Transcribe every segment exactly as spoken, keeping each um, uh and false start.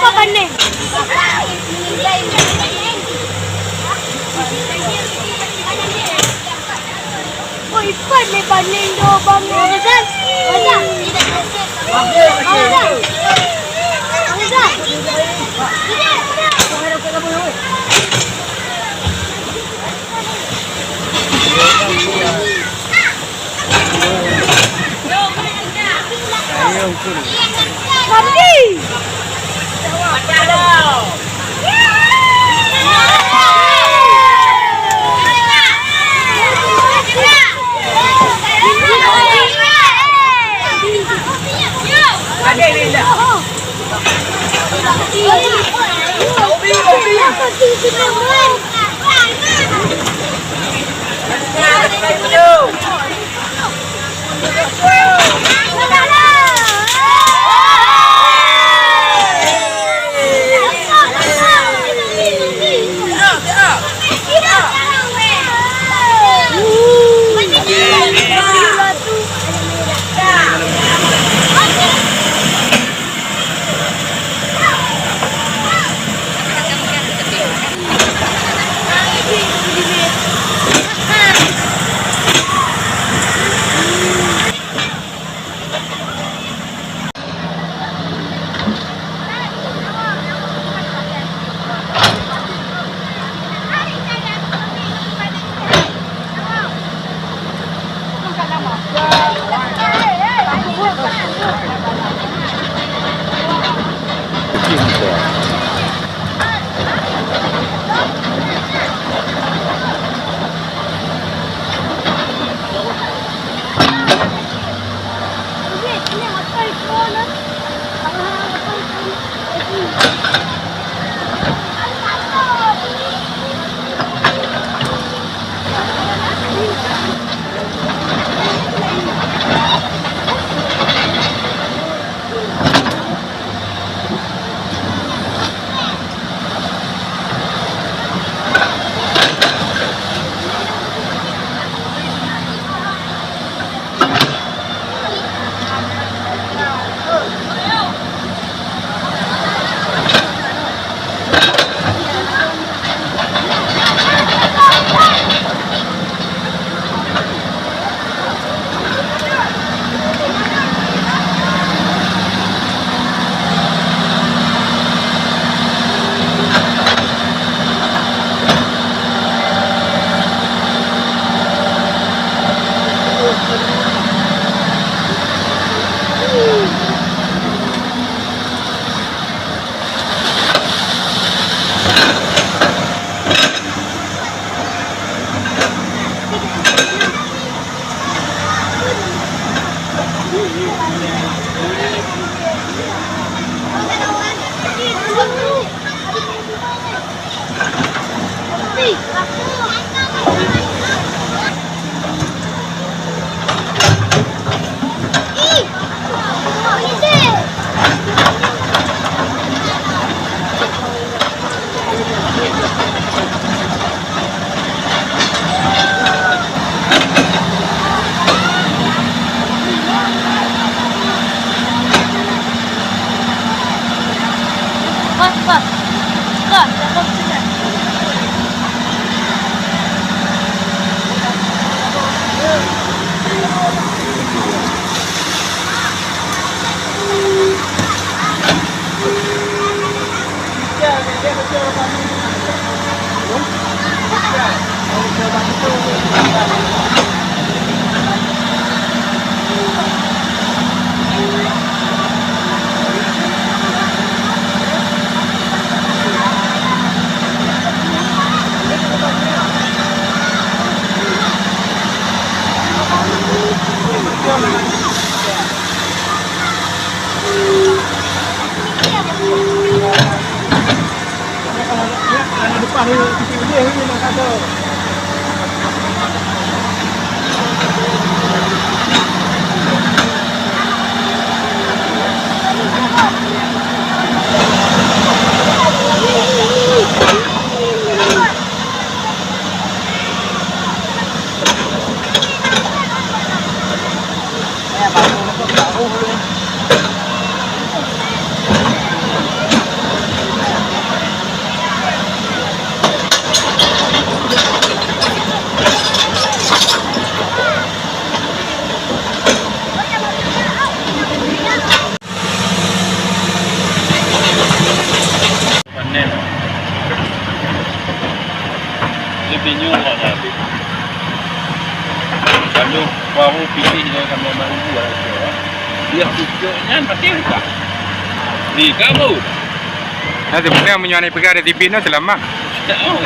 Apa panen? Oh, ipat ni panen do bang Ramadan. Ramadan. Ramadan. Ramadan. Di Binyu awak dah. Lalu baru pilih dia kami malu buat dia. Dia pucuk nyan mati buka. Ni kamu. Nah, sebenarnya menyuai pegang ada T V ni selama. Oh.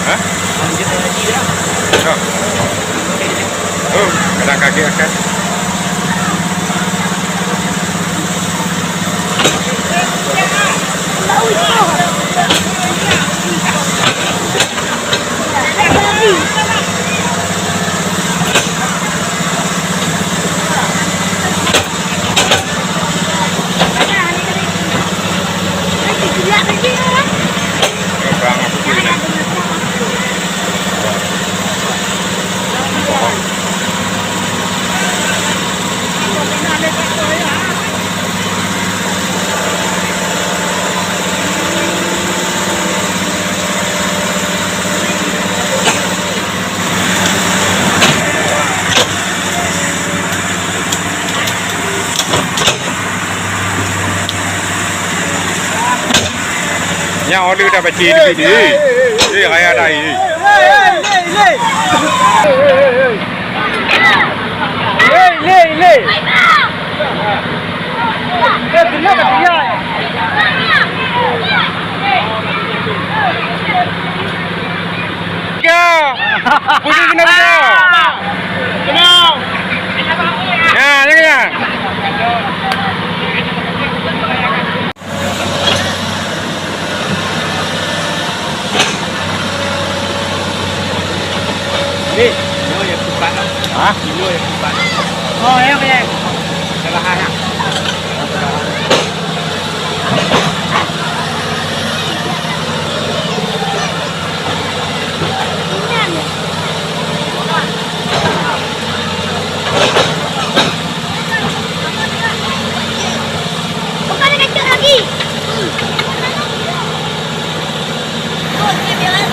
Hah? Oh, kadang kaget akan. Nyan oleh dah baca di sini. Eh, raya dah, eh. Lei, lei, lei. Eh, benar tak dia? Tiga. Puji kena tiga. Kena. Ya, ya, ya. Ni, nyoe nyang kupat. Hah? Nyoe nyang kupat. Oh, ya, ya. Salah, ya.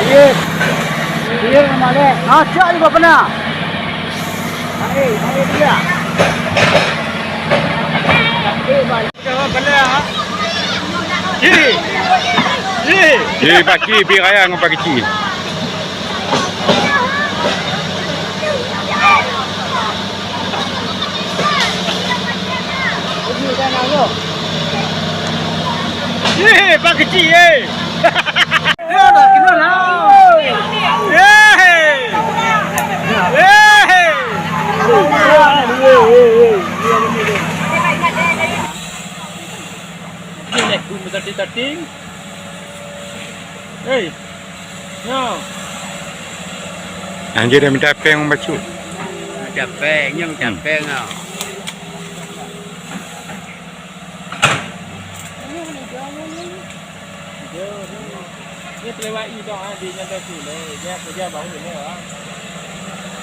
Iya. Iya, Mak Lek. Ngacak juga pernah. Hai, hai, dia. Eh, balik. Jawab balik, ha? Ji. Ji. Ji, Pak Ji, bi raya ngon Pak Kecil. Ye, Pak Kecil, ye. Ye, dah kenal lah. Ye. Ye. Assalamualaikum, tati-tati. Hei. Nyoe. Anjir dah minta péng bacut. Minta péng, nyoe minta péng ah. Dia terlewat i dong ah, dia nyata tu le. Dia kerja baru le ah.